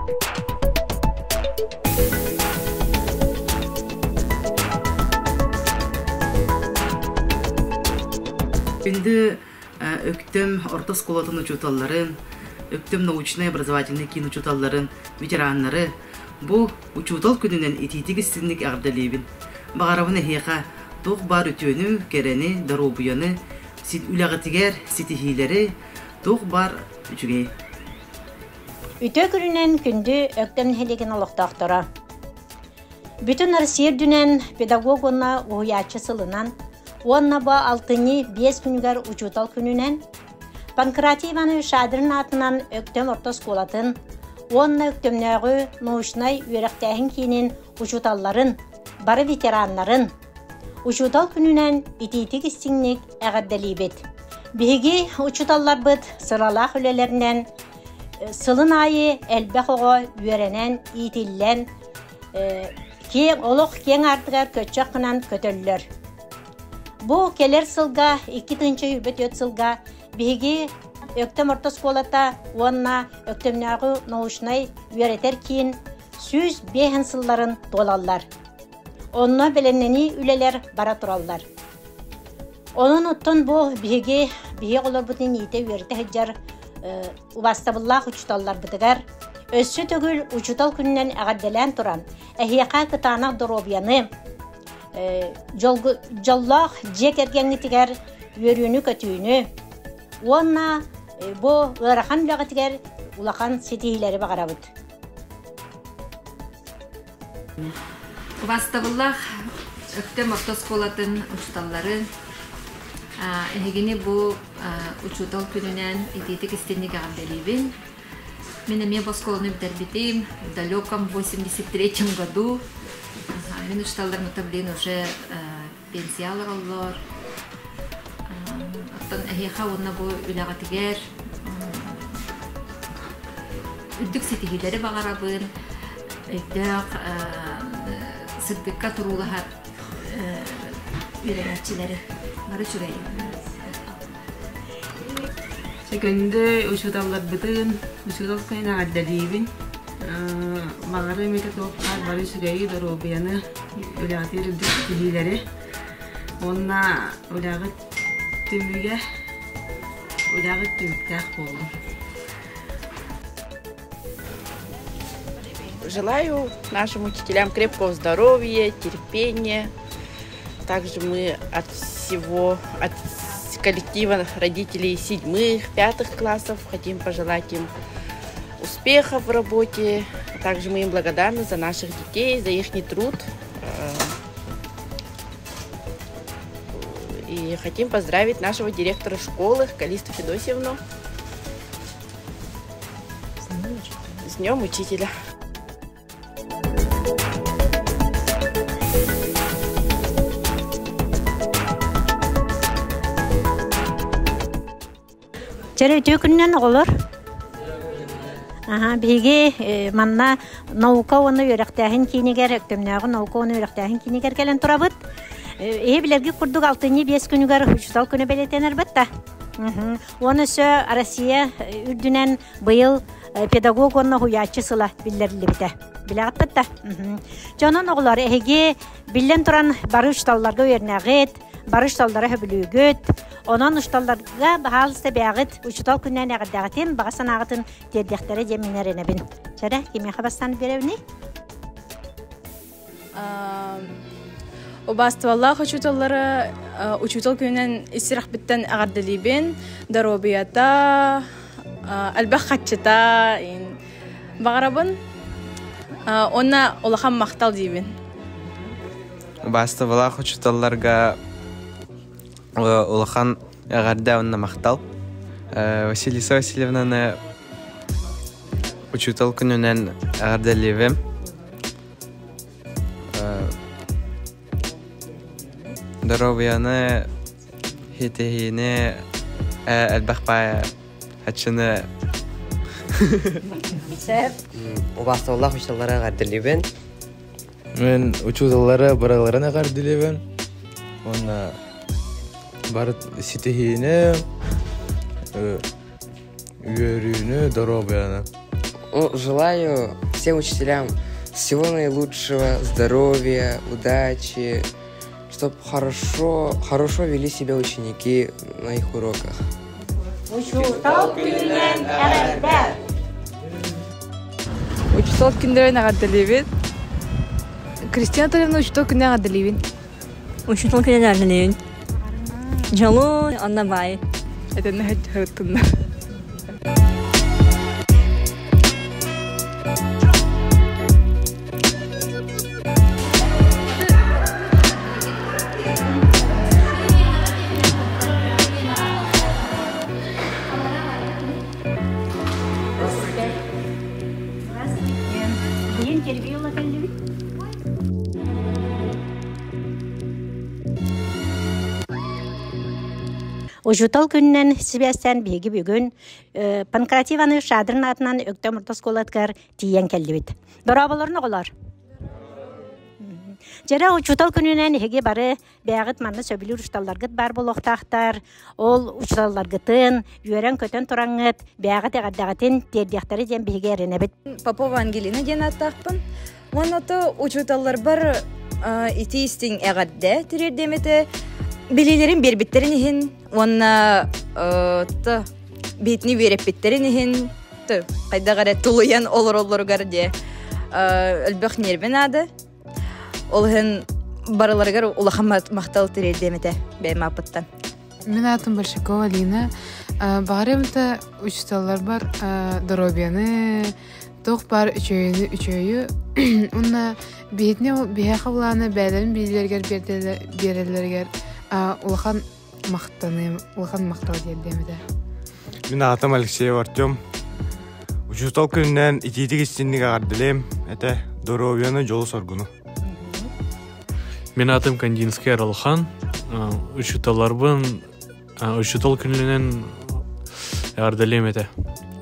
Күндү Өктөм орто оскуолатын учууталларын, Өктөм научнай образовательнай киин учууталларын, ветераннары бу учуутал күнүнэн итиитик-истинник эҕэрдэлиибин. Баҕарабын эһиэхэ туох баар үтүөнү, кэрэни, доруобуйаны, үлэҕитигэр ситиһиилэри, туох баар үчүгэй. Үтүө күнүнэн күндү Өктөм нэһилиэгин олохтоохторо! Бүтүн Россия үрдүнэн педагог уонна уһуйааччы сылынан уонна бу алтынньы биэс күнүгэр учуутал күнүнэн Панкратий Иванович Шадрин аатынан Өктөм орто оскуолатын уонна Өктөмнөөҕү научнай үөрэхтээһин киинин учууталларын, бары ветераннарын Учуутал күнүнэн итиитик-истиҥник эҕэрдэлиибит! Биһиги учууталларбыт сыралаах үлэлэринэн сылын аайы элбэх оҕо үөрэнэн, иитиллэн, киэҥ олох киэҥ аартыгар көччөх гынан көтөллөр. Бу кэлэр сылга 2024 сылга биһиги Өктөм орто оскуолата уонна Өктөмнөөҕү научнай үөрэтэр киин 105 сылларын туолаллар. Онно бэлэмнэнии үлэлэр бара тураллар. Онон оттон бу биһиги биһиги оҕолорбутун иитэ-үөрэтэ сылдьар убаастабыллаах учууталларбытыгар өссө төгүл учуутал күнүнэн эҕэрдэлээн туран, эһиэхэ кытаанах доруобуйаны, дьоллоох дьиэ кэргэҥҥитигэр үөрүүнү-көтүүнү уонна бу ыарахан үлэҕитигэр улахан ситиһиилэри баҕарабыт. Убаастабыллаах Өктөм орто оскуолатын учууталларын, эһигини бу учуутал күнүнэн итиитик истинник эҕэрдэлиибин. Мин эмиэ бу оскуоланы бүтэрбитим в далеком 83 году. Мин учууталларым это, блин, уже пенсия олороллор. Оттон эһиэхэ уонна бу үлэҕитигэр үрдүк ситиһиилэри баҕарабын, өйдөөх, сырдыкка туруулаһар үөрэнээччилэри бары үчүгэй. Күндү учууталларбытын, учуутал күнүн эҕэрдэлиибин. Баҕарыам эмитэ туох баар бары үчүгэйи, доруобуйаны, үлэҕитигэр үрдүк ситиһиилэри уонна үлэҕит түмүгэ үлэҕит түмүктээх буоллун. Желаю нашим учителям крепкого здоровья, терпения. Также мы от всего, от коллектива родителей седьмых, пятых классов хотим пожелать им успехов в работе. Также мы им благодарны за наших детей, за их труд. И хотим поздравить нашего директора школы Калисту Федосьевну с Днем Учителя. Чэрэ үтүө күнүнэн оҕолор. Аха, биһиги манна наука уонна үөрэхтээһин киинигэр, Өктөмнөөҕү наука уонна үөрэхтээһин киинигэр кэлэн турабыт. Эһи билэргит курдук алтынньы биэс күнүгэр учуутал күнэ бэлиэтэнэрбит да. Уонна өссө Россия үрдүнэн быйыл педагог уонна уһуйааччы сыла биллэриллибитэ. Билэҕит да? Дьонун оҕолор, эһиги биллэн туран бары учууталларга үөрэнэҕит, бары учууталлара сөбүлүүгүт. Онон учууталларга баһаалыста бэйэҕит учуутал күнүнэн эҕэрдэҕитин, баҕа санааҕытын тиэрдиэхтэрэ диэн мин эрэнэбин. Чэрэ, кимиэхэ бастаан биэрэбиний? Убаастыбаллаах учууталлары учуутал күнүнэн ис сүрэхпиттэн эҕэрдэлиибин. Доруобуйата, элбэх хаччыта баҕарабын. Уонна улахан махтал диибин. Убаастабылаах учууталларга улахан эҕэрдэ уонна махтал. Василиса Васильевнаны учуутал күнүнэн эҕэрдэлиибин. Доруобуйаны, ситиһиини элбэх баайа хаччыны Убаастабыллаах учууталлары эҕэрдэлиибин. Мен учууталлары барыларын эҕэрдэлиибин уонна бары ситиһиини, үөрүүнү, доруобуйаны. Ну, желаю всем учителям всего наилучшего, здоровья, удачи, чтобы хорошо, хорошо вели себя ученики на их уроках. Учуутал күнүнэн эҕэрдэ! Учуутал күннэрин эҕэрдэлиибин. Кристина Анатольевна учуутал күнүн эҕэрдэлиибин. Учуутал күнүн эҕэрдэлиибин. Дьолу, онно баай. Этэннэ хырыттынна. Интервью кэллибит. Учуутал күнүнэн сибээстээн биһиги бүгүн Панкратий Иванович Шадрин аатынан Өктөм орто оскуолатыгар тиийэн кэллибит. Дорооболорун оҕолор! Дьэрэ учуутал күнүнэн эһиги бары бэйэҕит манна сөбүлүүр учууталларгыт баар буолуохтаахтар. Ол учууталларгытын үөрэн-көтөн тураҥҥыт бэйэҕит эҕэрдэҕитин тиэрдиэхтэрэ диэн биһиги эрэнэбит. Попова Ангелина диэн ааттаахпын. Уонна то учууталларбар ити истиҥ эҕэрдэ тириэрдиэм этэ. Билиилэрин биэрбиттэрин иһин уонна то биһитини үөрэппиттэрин иһин хайдах эрэ тулуйан олороллоругар диэ өлбөх нерви наада. Ол иһин барыларыгар улахан махтал тириэрдиэм этэ бэйэм ааппыттан. Мин аатым Большакова Алина. Баҕарым да учууталларбар доруобуйаны, туох баар үчүгэйи үчүгэйи уонна биһитини биһиэхэ былааны бэйэлэрин биилэригэр биэрэллэригэр улахан махтаныам, улахан махтал диэрдиэм этэ. Мин аатым Алексеев Артем. Учуутал күнүнэн итиитик истинник эҕэрдэлиэм этэ, доруобуйаны, дьолу-соргуну. Мин аатым Кандинский Аралхан. Учууталларбын учуутал күнүнэн эҕэрдэлиэм этэ.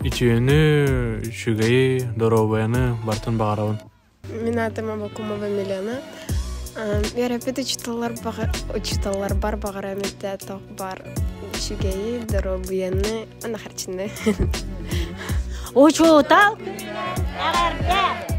Үтүөнү, үчүгэйи, доруобуйаны бартын баҕарабын. Мин аатым Абакумова Милена. Үөрэппит учууталлар учууталларбар баҕарам этэ туох баар үчүгэйи, доруобуйаны, ана харчыны. Учуутал эҕэрдэ!